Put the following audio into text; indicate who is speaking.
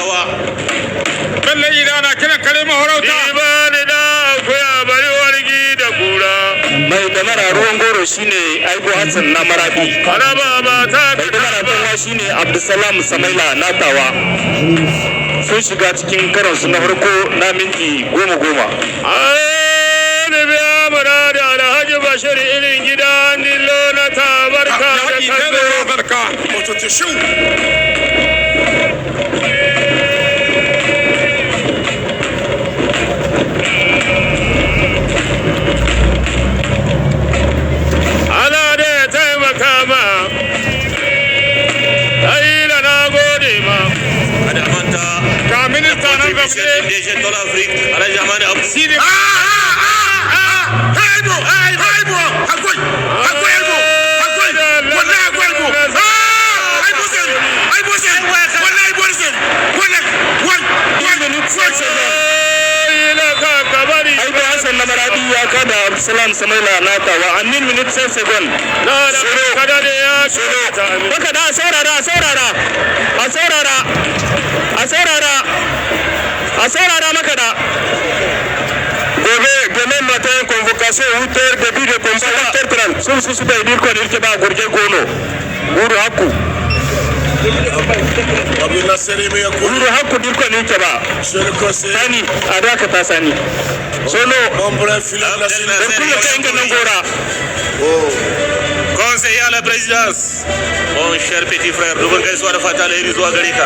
Speaker 1: Tawa.
Speaker 2: Bello Ida na kiran kare mahorauta.
Speaker 3: Ni ba ni da akuya, bari wargi da kura.
Speaker 4: Mai damara ruwan goro shine Aibo Hassan na Maradi.
Speaker 3: Araba mata.
Speaker 4: Mai damara tanwa shine Abdulsalam Samaila na Tawa. Sun shiga cikin karonsu na farko na minti 10 10.
Speaker 3: An biya murada Alhaji Bashir irin gida Nilo na tabarka da
Speaker 2: Yaƙi kai
Speaker 3: kallo.
Speaker 2: da barka. Motoci shu.
Speaker 3: Allah da ya taimaka ma. Ai da na gode ma.
Speaker 1: Kada a manta.
Speaker 2: Ga minista nan zaune.
Speaker 1: DG de l'Afrique, Alhaji Hamani Abu.
Speaker 2: Sidi.
Speaker 5: Aibo, aibo, akwai, akwai aibo, akwai, wallahi akwai aibo. Ah, aibo sen, aibo sen, wallahi aibo sen, wallahi, wai, wai, wai.
Speaker 3: Ai la ka kabari.
Speaker 4: Aibo Hassan na Maradi ya kada Abdulsalam Samaila na Tawa a 1 minute 10 second.
Speaker 3: Na da kada da ya ta amin.
Speaker 4: Baka da, a saurara, a saurara, a saurara, a saurara, a saurara maka da. Gobe, demain matin, convocation 8h, début de combat 8h30. Sun su bai dirko ne ba gurje gono guru hakku. Guru hakku dirko ne ba. Sani, a dakata, Sani sono dan kullu kai inga nan gora.
Speaker 1: Conseiller à la présidence. Mon cher petit frère, dubin gaisuwa da fata alheri zuwa gare ka.